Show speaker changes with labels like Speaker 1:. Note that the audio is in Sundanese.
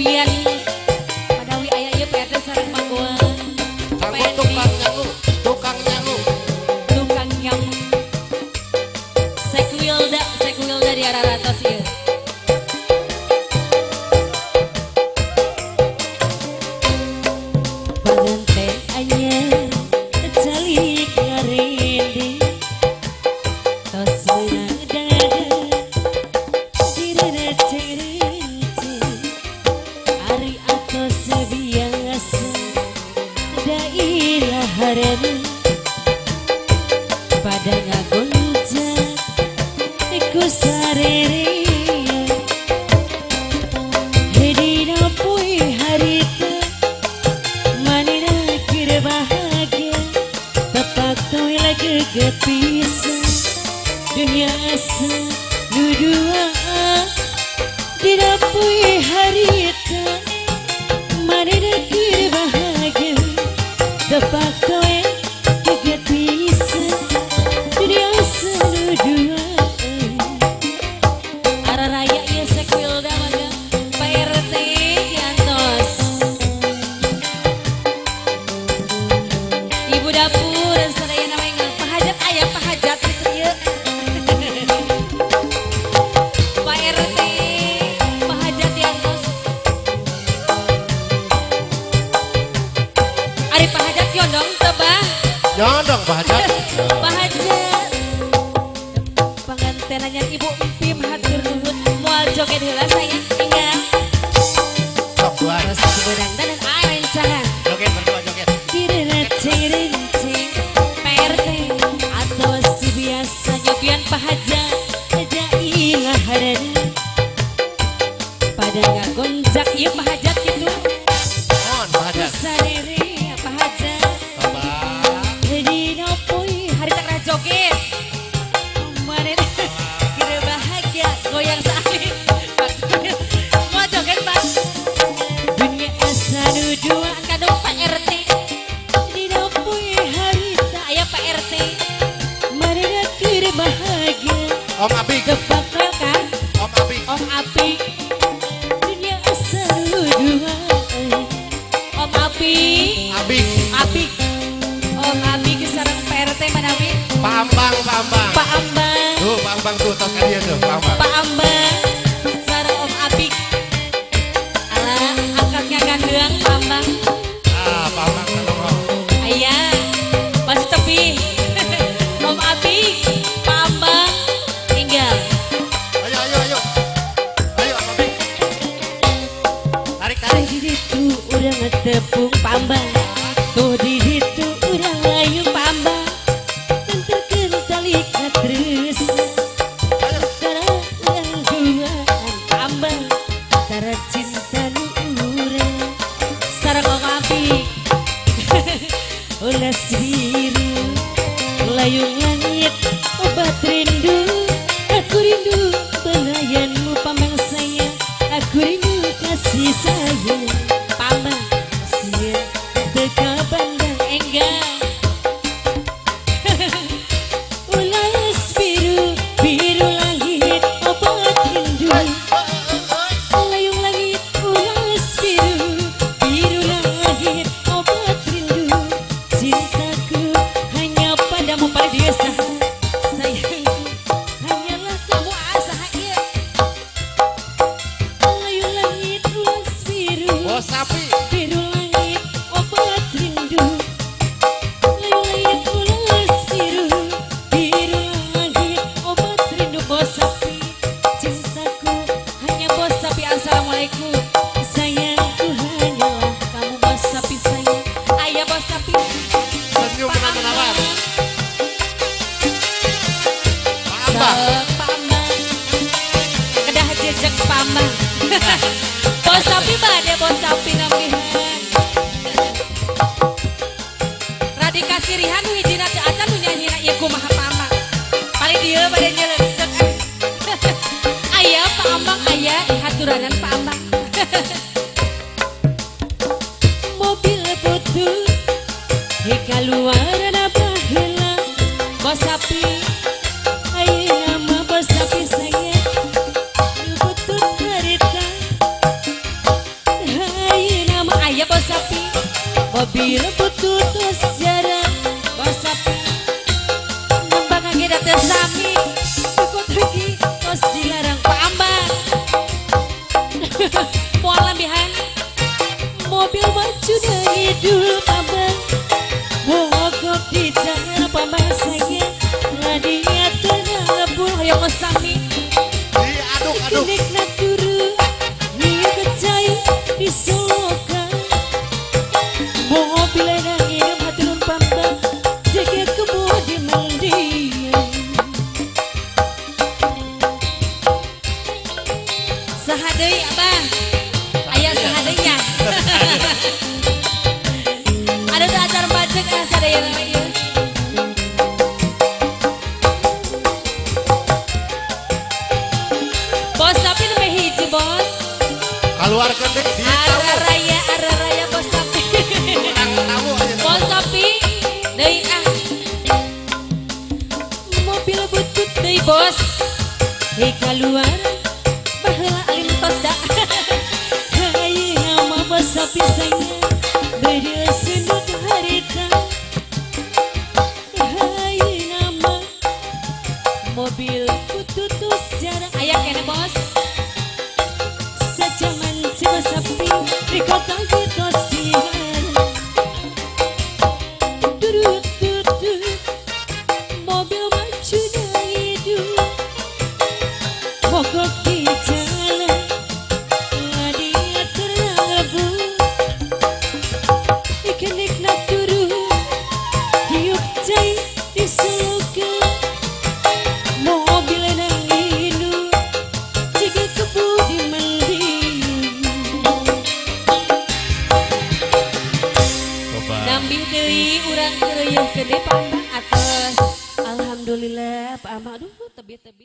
Speaker 1: Pian padawi aya ieu Pak RT sareng Mang Goan.
Speaker 2: Kanggo tukang nyangu, tukang nyangu.
Speaker 1: Tukang nyamu. Sekwilda, sekwilda di arah ratos ieu. Panganten anyar calik ngarende tos meunang dagang direreceng-renceng ari atos biasa dailah harena pada ngagonjak ku sarerea dina poe harita manehna keur bahagia tepak toel geget pisan dunia asa nu duaan dina poe harita manehna keur bahagia tepak toel geget pisan dunia asa nu duaan. Ara raya ieu sekwilda mangga Pak RT diantos. Ibu dapur sadaya nama enggal Pak Hajat aya Pak Hajat kitu ieu. Pak RT Pak Hajat diantos. Ari Pak Hajat yondong teu bah?
Speaker 2: Nyondong Pak Hajat.
Speaker 1: Pak Hajat. Panganten anyar Ibu Empim hatur nuhun moal joget heula sayang tinggal.
Speaker 2: Sok dua.
Speaker 1: Terus beunang dan arencangan.
Speaker 2: Joget berdua joget.
Speaker 1: Direnceng-renceng PRT atau si biasa nyobian Pak Hajat dailah harana pada ngagonjak ieu Pak Hajat kitu.
Speaker 2: Mohon Pak Hajat.
Speaker 1: Sarere Pak Hajat.
Speaker 2: Bapak.
Speaker 1: Dina poe harita kena joget manehna keur bahagia goyang saeutik. Mau joget Pak dunia asa nu dua kandung Pak RT dina poe harita aya Pak RT manehna keur bahagia
Speaker 2: Om Apik,
Speaker 1: tepak kan
Speaker 2: Om Apik.
Speaker 1: Om Apik dunia asa nu dua Om Apik.
Speaker 2: Apik.
Speaker 1: Apik Om Apik sareng Pak RT manawi.
Speaker 2: Pak Ambang, Pak Ambang.
Speaker 1: Pak Ambang.
Speaker 2: Tuh, Pak Ambang tuh tos ka dieu tuh, Pak Ambang.
Speaker 1: Pak Ambang sareng Om Apik. Alah akaknya gandeang Pak Ambang.
Speaker 2: Ah, Pak Ambang tolong.
Speaker 1: Aya masih tepi. Om Apik, Pak Ambang tinggal.
Speaker 2: Ayo, ayo, ayo. Ayo, Om Apik. Tarik, tarik.
Speaker 1: Di ditu urang tepung Pak Ambang. Tuh di ditu urang layung Pak Ambang. Tentukeun tali terus.
Speaker 2: Ayo.
Speaker 1: Tara urang duaan Pak Ambang. Tara cinta nu urang sareng Om Apik. Ulas biru layung langit obat rindu. Aku rindu belayanmu pambang sayang. Aku rindu kasih sayang pambang sia teka bandang enggal. Ulas biru biru langit obat rindu. Layung langit ulas biru biru langit obat rindu. Cintaku hanya padamu pada desa. Sayangku hanyalah kamu asa ieu. Layung langit ulas biru.
Speaker 2: Bos sapi.
Speaker 1: Biru langit obat rindu. Layung langit ulas biru biru langit obat rindu. Bos sapi cintaku hanya bos sapi. Assalamualaikum. Sayangku hanyalah kamu bos sapi sayang. Ayah bos sapi.
Speaker 2: Senyum
Speaker 1: Pak
Speaker 2: menawan.
Speaker 1: Ambang.
Speaker 2: Pak Ambang.
Speaker 1: Sok Pak Ambang. Kedah jejak Pak Ambang. Bos sapi bade bos sapi nambihan. Radika sirihan nu hijina teu acan nu nyanyina ieu kumaha Pak Ambang. Paling dieu bade nyeleksek. Aya Pak Ambang aya dihaturanan Pak Ambang. Mobil butuh kaluaran baheula bos sapi. Ayeuna mah bos sapi sayang butut harita. Mobil butut tos jarang. Bos sapi nembang kaki datang sami. Ikut lagi tos dilarang Pak Ambang. Moal lambihan. Mobil maju dari dulu Pambang. Mogok di jalan Pambang saya. Ngadia tenang ngebul hoyong sami.
Speaker 2: Diaduk-aduk.
Speaker 1: Nikmat turu niat kecai di solokan. Mobil nang hidup haturun Pambang. Jaga kebo di mandian. Saha deui Abah? Aya saha deui nya? Ada tuh acara bacek ah sadayana ieu. Bos sapi nu hiji bos.
Speaker 2: Keluarkan deh di
Speaker 1: Ara raya bos sapi.
Speaker 2: Tamu aja.
Speaker 1: Bos sapi deui ah. Mobil butut deui bos. Hei keluar baheula alim tos da. Ayeuna mah bos sapi saya beureum sundut harita. Ayeuna mah mobil butut tos jarang aya keneh bos. Sajaman cuma sapi di kota kita siaran. Durut durut mobil maju hidup. Mogok di jalan ngadia terlabu. Ikan nikmat turu hiup cai di surga. Mobil nang inu jika kebu di mandian.
Speaker 2: Coba.
Speaker 1: Nambih deui urang keureuyeun deui Pak Ambang atos. Alhamdulillah Pak Ambang aduh tebih-tebih.